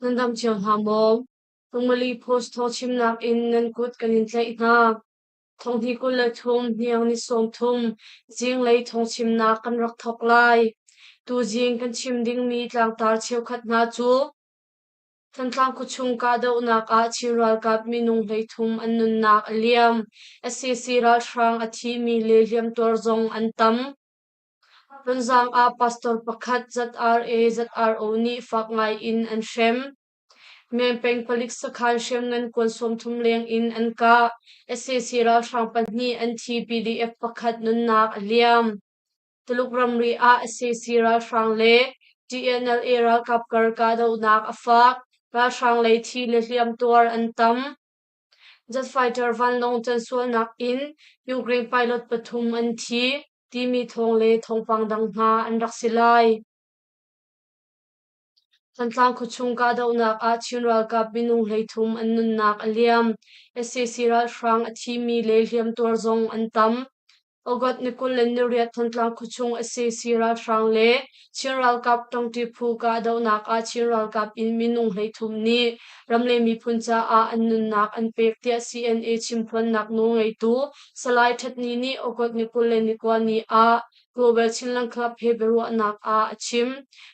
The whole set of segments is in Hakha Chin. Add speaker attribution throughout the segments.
Speaker 1: Nan dam cio hna maw? Lungmali Post thawngchimnak in nan kut kan in tlaih hna. Thonghnih 23 hniang ni 30 zinglei thawngchimnak kan rak thawk lai. Tuzing kan chim dingmi tlangtar cheukhat hna cu Thantlang khuachung kahdohnak ah Chin ralkap minung 33 an nunnak a liam. Sac ralhrang a thimi le hliamtuar zong an tam. Tonzang ah pastor pakhat ZRA ZRO nih fak ngai in an hrem. Mengpeng palik sakhan hriamngan kuan 30 leng in an kah. Sac ralhrang pahnih an thi PDF pakhat nunnak a liam. Tuluk ramri ah sac ralhrang le TNLA ralkap kar kahdohnak a fak. Ralhrang lei thi le hliamtuar an tam. Jet fighter vanlawng cansualnak in Ukraine pilot pathum an thi timi thawng le thawngpang dang hna an rak si lai. Thantlang khuachung kahdohnak ah Chin ralkap minung 33 an nunnak a liam. Sac ralhrang a thimi le hliamtuar zong an tam. August ni 28 Thantlang khuachung sac ralhrang le Chin ralkap ṭangṭi phu kahdohnak ah Chin ralkap in minung 33 nih ram le miphun caah an nunnak an pek tiah CNA chimphuannak nawlngeitu Salai Htet Ni nih August ni 29 ni ah Global Chinland Club he biaruahnak ah a chim.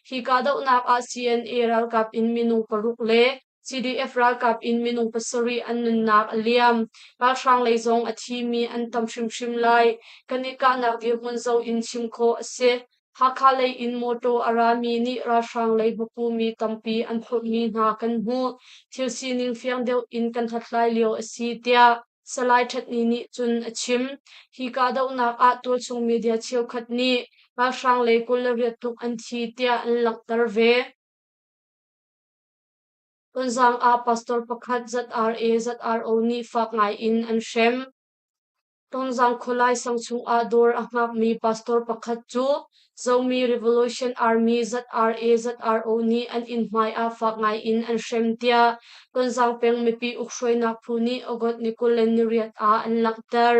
Speaker 1: Hi kahdohnak ah CNA ralkap in minung paruk le CDF ralkap in minung pasarih an nunnak a liam. Ralhrang lei zong a thimi an tam hrimhrim lai. Kan i kahnak dirhmun zoh in chim khawh a si. Hakha lei in mawṭaw a rami nih ralhrang lei hmapumi tampi an phurhmi hna kan hmuh. Thil sining fiang deuh in kan hlathlai lio a si tiah Salai Htet Ni nih cun a chim. Hi kahdohnak ah tualchung media cheukhat nih ralhrang lei 28 tluk an thi tiah an langhter ve. Tonzang ah pastor pakhat ZRA ZRO nih fak ngai in an hrem. Tonzang khualai sang chungah dawr a hngakmi pastor pakhat cu Zomi Revolution Army ZRA ZRO nih an inn hmai ah fak ngai in an hrem tiah Tonzang peng mipi ukhruainak phu nih August ni 28 ah an langhter.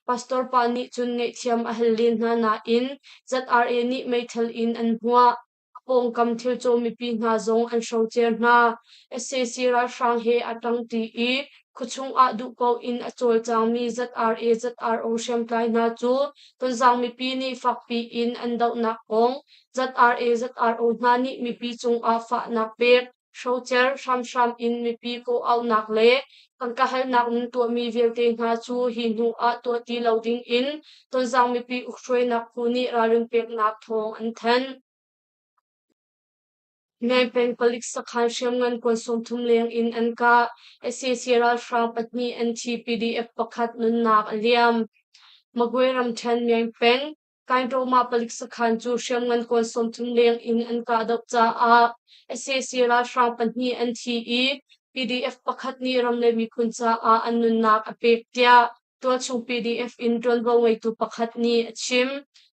Speaker 1: Pastor pa nih cun ngaihthiam a hal len hna nain ZRA nih meithal in an hmuah. A pawngkam thilcaw mipi hna zong an hrocer hna. Sac ralhrang he a ṭangṭi i khuachung ah duhpaoh in a cawlcangmi ZRA ZRO hriamtlai hna cu Tonzang mipi nih fakpi in an dohnak kong ZRA ZRO hna nih mipi cungah fahnak pek, hrocer hramhram in mipi kawhauhnak le tangka halnak nan tuahmi vialte hna cu hi hnu ah tuah ti lo ding in Tonzang mipi ukhruainak phu nih ralrin peknak thawng an thanh. Mengpeng palik sakhan hriamngan kuan 30 leng in an kah. Sac ralhrang pahnih an thi PDF pakhat nunnak a liam. Magwe ramṭhen Mengpeng Kainroma palik sakhan cu hriamngan kuan 30 leng in an kahdoh caah sac ralhrang pahnih an thi i PDF pakhat nih ram le miphun caah an nunnak a pek tiah tualchung PDF in ṭuanvo ngeitu pakhat nih a chim.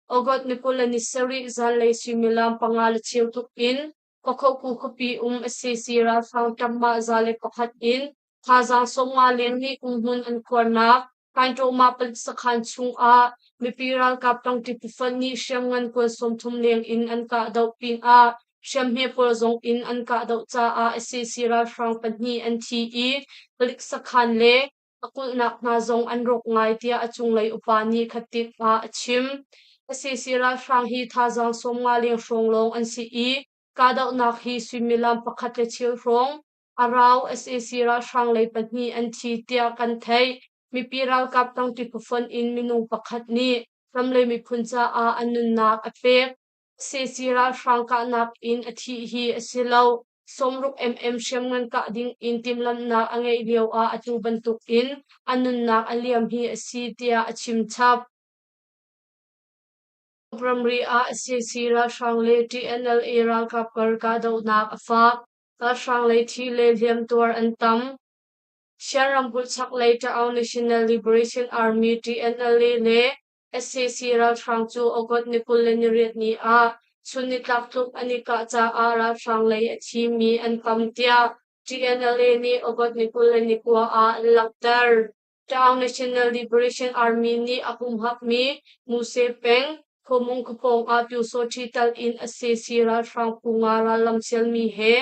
Speaker 1: August ni 27 zanlei suimilam panga le cheu tluk in Pakhoku khuapi um sac ralhrang ṭammah 101 in thazaang 50 leng nih umhmun an khuarnak Kainṭawmah palik sakhan chungah mipi ralkap ṭangṭi pufan nih hriamngan kuan 30 leng in an kahdoh pinah hriamhme pawl zong in an kahdoh caah sac ralhrang pahnih an thi i palik sakhan le a kulhnak hna zong an rawk ngai tiah a cunglei upa nih khatik ah a chim. Sac ralhrang hi thazaang 50 leng hrawng lawng an si i kahdohnak hi suimilam pakhat le cheu hrawng a rau. Sac ralhrang lei pahnih an thi tiah kan theih. Mipi ralkap tangṭi phufonh in minung pakhat nih ram le miphun caah a nunnak a pek. Sac ralhrang kahnak in a thih hi a si lo. 60 mm hriamngan kah ding in timhlamhnak a ngeih lio ah atu bantuk in a nunnak a liam hi a si tiah a chim chap. Ramri ah sac ralhrang le TNLA ralkap kar kahdohnak a fak. Ralhrang lei thi le hliamtuar an tam. Shan ramkulh chaklei Ta'aung National Liberation Army TNLA le Sac ralhrang cu August ni 28 ni ah chun nitlak tluk an i kah caah ralhrang lei a thimi an tam tiah TNLA nih August ni 29 ah an langhter. Ta'aung National Liberation Army nih a humhakmi Muse peng, Khawmung khuapawng ah Pyusawṭhi tal in a sac ralhrang phu nga rallam sialmi he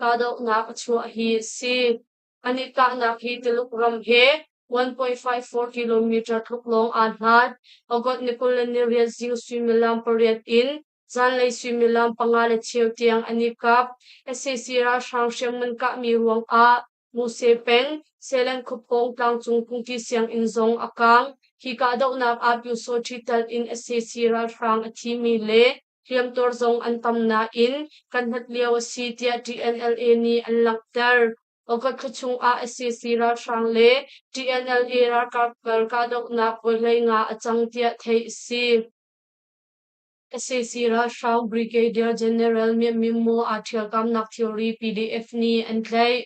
Speaker 1: kahdohnak a chuah hi a si. An i kahnak hi Tuluk ram he 1.54 kilometer tluk lawng aa hlat. August ni 28 zing suimilam 8 in zanlei suimilam 5:15 tiang an i kap. Sac ralhrang hriamngan kahmi ruangah Muse peng, Selen khuapawng tlangcung phungki sianginn zong a kaang. Hi kahdohnak ah Pyusawṭhi tal in sac ralhrang a thimi le hliamtuar zong an tam nain kan hlat lio a si tiah TNLA nih an langhter. August thla chung ah sac ralhrang le TNLA ralkap kar kahdohnak voi 15 a cang tiah theih a si. Sac ralhrang Brigadier General Myint Myint Maw aa ṭhialkamnak thilri PDF nih an tlaih.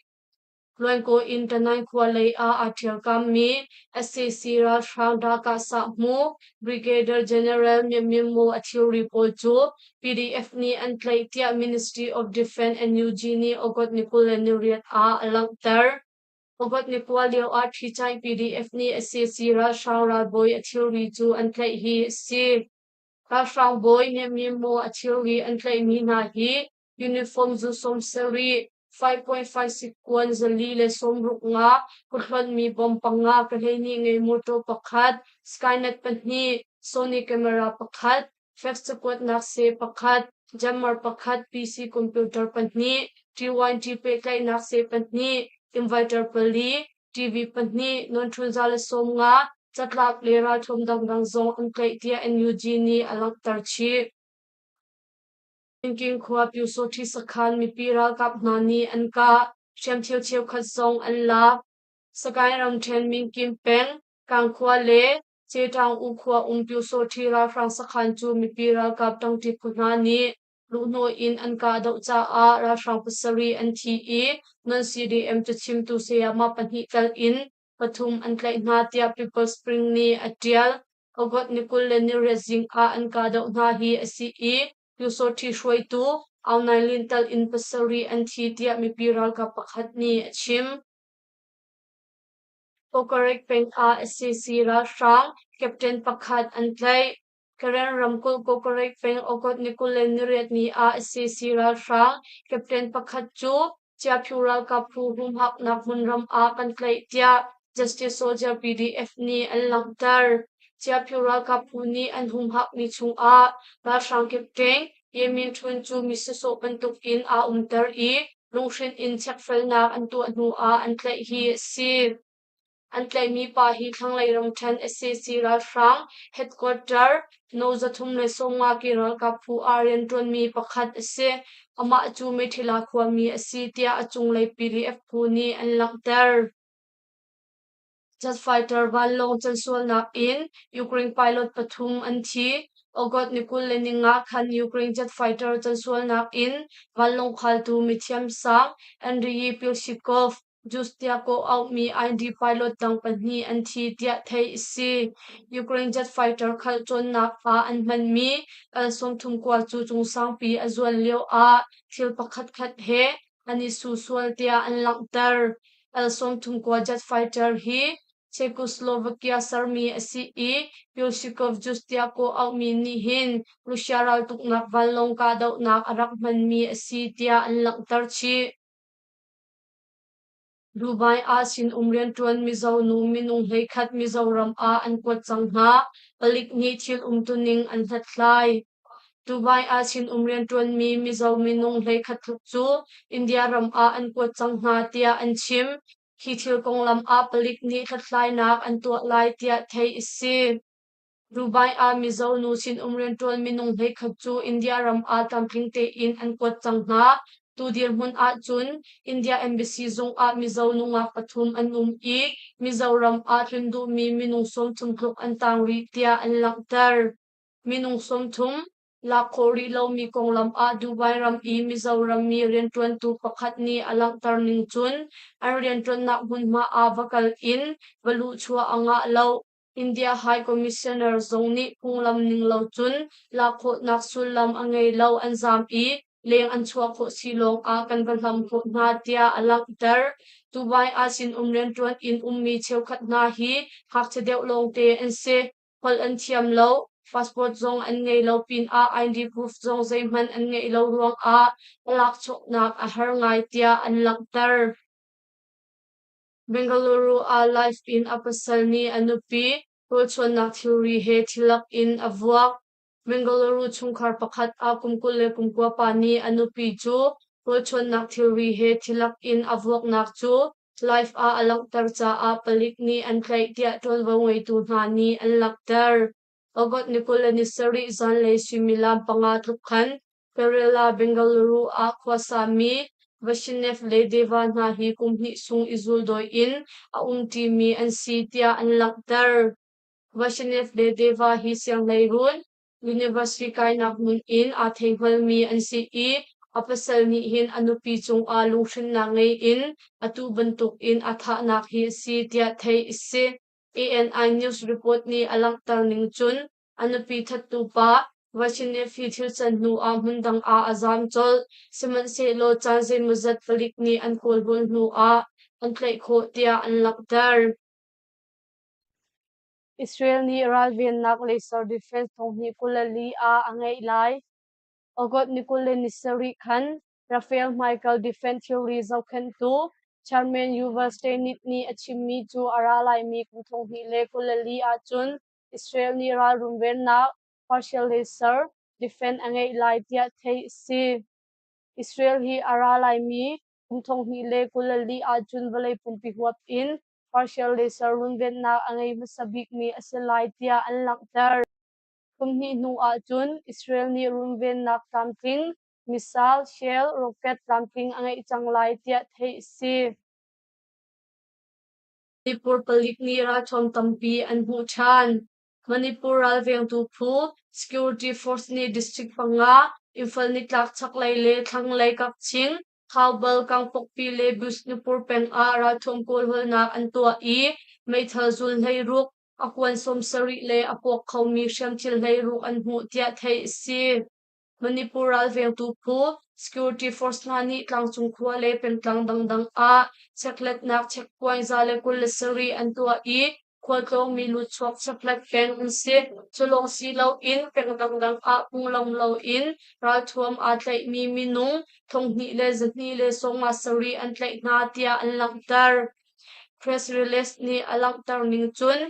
Speaker 1: Luankaw in Tanai khua lei ah aa ṭhialkammi sac ralhrang Dahkah sahmu Brigadier General Myint Myint Maw a thilri pawl cu PDF nih an tlaih tiah Ministry of Defense NUG nih August ni 28 ah a langhter. August ni 9 lio ah Ṭhichai PDF nih sac ralhrang ralbawi a thilri cu an tlaih hi a si. Ralhrang bawi Myint Myint Maw a thilri an tlaihmi hna hi uniform zu 70, 5.56 kuan 165, kuthlonhmi bom panga, ka-hleihnih ngei motor pakhat, Skynet pahnih, Sony camera pakhat, fax cakuatnak seh pakhat, jammer pakhat, PC computer pahnih, TYT pehtlaihnak seh pahnih, inverter pali, TV pahnih, nawnṭhun 150, catlap le ralthuam dangdang zong an tlaih tiah NUG nih a langhter chih. Inking khua Pyusawṭhi sakhan mipi ralkap hna nih an kah. Hriamthil cheukhat zong an lak. Sagaing ramṭhen Minkin peng, Kangkhua le Cetaung-u khua um Pyusawṭhi ralhrang sakhan cu mipi ralkap ṭangṭi phu hna nih luhhnawh in an kahdoh caah ralhrang pasarih an thi i non-CDM cachimtu sayama pahnih tel in pathum an tlaih hna tiah People's Spring nih a ṭial. August ni 28 zing ah an kahdoh hna hi a si i Pyusawṭhi hruaitu Aung Naing Lin tal in pasarih an thi tiah mipi ralkap pakhat nih a chim. Kawkarek peng ah sac ralhrang captain pakhat an tlaih. Karen ramkulh Kawkarek peng August ni 28 ni ah sac ralhrang captain pakhat cu Chiaphu ralkap phu humhaknak hmunram ah kan tlaih tiah Justice Soldier PDF nih an langhter. Chiaphu ralkap phu nih an humhakmi chungah ralhrang captain Ye Min Htun cu mi sawsawh bantukin aa umter i lunghrinh in chekfelnak an tuah hnu ah an tlaih hi a si. An tlaihmi pa hi thlanglei ramṭhen sac ralhrang headquarter No. 350 ki ralkap phu ah rianṭuanmi pakhat a si. Amah cu Meithila khuami a si tiah a cunglei PDF phu nih an langhter. Jet fighter vanlawng cansualnak in Ukraine pilot pathum an thi. August ni 25 khan Ukraine jet fighter cansualnak in vanlawng khaltu mithiamsang Andriy Pilshikov Jus tiah kawh auhmi ID pilot dang pahnih an thi tiah theih a si. Ukraine jet fighter khalh cawnnak ah an hmanmi L-39 cu cung sangpi a zuan lio ah thil pakhatkhat he an i su sual tiah an langhter. L-39 jet fighter hi Czechoslovakia sermi a si i Pilshikov Jus tiah kawh auhmi nih hin Russia raltuknak vanlawng kahdohnak a rak hmanmi a si tiah an langhter chih. Dubai ah sinum rianṭuan Mizo nu minung 11 Mizoram ah an kuat cang hna. Palik nih thil umtuning an hlathlai. Dubai ah sinum rianṭuanmi Mizo minung 11 tluk cu India ram ah an kuat cang hna tiah an chim. Hi thil konglam ah palik nih hlathlainak an tuah lai tiah theih a si. Dubai ah Mizo nu sinum rianṭuan minung 11 cu India ram ah tlamtling tein an kuat cang hna. Tu dirhmun ahcun India Embassy zung ah Mizo nungak pathum an um i Mizoram ah tlun duhmi minung 30 tluk an tang rih tiah an langhter. Minung 30 lak khawh rih lomi konglam ah Dubai ram i Mizoram mi rianṭuantu pakhat nih a langhter ning cun an rianṭuannak hmunhma ah va kal in va luhchuah a ngah lo. India High Commissioner zong nih phunglam ning lo cun lak khawhnak sullam a ngei lo an zaam i leng an chuah khawh si lawng ah kan va hlam khawh hna tiah a langhter. Dubai ah sinum rianṭuan in ummi cheukhat hna hi ngakchia deuh lawngte an si. Holh an thiam lo. Passport zong an ngei lo pinah ID proof zong zeihmanh an ngeih lo ruangah palakchuaknak a har ngai tiah an langhter. Bengaluru ah live in a pasal nih a nupi rawlchuannak thilri he thilak in a vuak. Bengaluru chungkhar pakhat ah kum 29 pa nih a nupi cu rawlchuannak thilri he thilak in a vuaknak cu live ah a langhter caah palik nih an tlaih tiah ṭuanvo ngeitu hna nih an langhter. August ni 27 zanlei suimilam panga tluk khan Kerala, Bengaluru ah khuasami Vaishnav le Deva hna hi kum hnih chung i zuldawi in a umṭimi an si tiah an langhter. Vaishnav le Deva hi sianghleiruun university kainak hmun in aa thei hngalmi an si i a pasal nih hin a nupi cungah lunghrinnak ngei in atu bantukin a thahnak hi a si tiah theih a si. ANI News report nih a langhter ning cun a nupi thattu pa Vaishnav hi thil can hnu ah hmundang ah a zaam colh. Sihmanhsehlaw caan zeimawzat palik nih an kawlhawl hnu ah an tlaih khawh tiah an langhter. Israel nih ralvennak laser defense 2024 ah a ngeih lai. August ni 27 khan Rafael hmaikal defense thilri zohkhenhtu Chairman Yuval Steinitz nih a chimmi cu a ra laimi kum 2024 ahcun Israel nih ral runvennak partial laser defense a ngeih lai tiah theih a si. Israel hi a ra laimi kum 2024 ahcun vawlei pumpi huap in partial laser runvennak a ngei hmasa bikmi a si lai tiah an langhter. Kum hnih hnu ahcun Israel nih runvennak tlamtling missile, shell, rocket tlamtling a ngeih cang lai tiah theih a si. Manipur palik nih ralthuam tampi an hmuh ṭhan. Manipur ralvengtu phu Security Force nih district panga, Imphal nitlak chaklei le thlanglei Kakching, Thoubal, Kangpokpi le Bishnupur peng ah ralthuam kawlhawlnak an tuah i meithal zul 16, a kuan 70 le a puak khomi hriamthil 16 an hmuh tiah theih a si. Manipur ralvengtu phu Security Force hna nih tlangcung khua le pengtlang dangdang ah chekhlatnak checkpoint 127 an tuah i khualtlawngmi lutchuak chekhlat peng an si. Cu lawng si loin peng dangdang ah phunglam loin ralthuam aa tlaihmi minung 2157 an tlaih hna tiah an langhter. Press release nih a langhter ning cun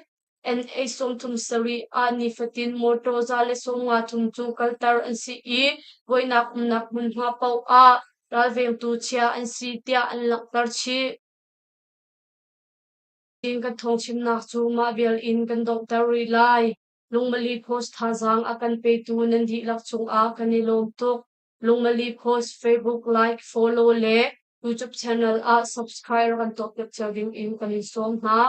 Speaker 1: NH 37 ah nifatin mawṭaw 153 cu kalter an si i buainak umnak hmunhma paoh ah ralvengtu chia an si tiah an langhter chih. Kan thawngchimnak cu mah vial in kan donghter rih lai. Lungmali Post thazaang a kan petu nan dihlak cungah kan i lawm tuk. Lungmali Post Facebook like, follow le YouTube channel ah subscribe kan tuahpiak cio ding in kan in sawm hna.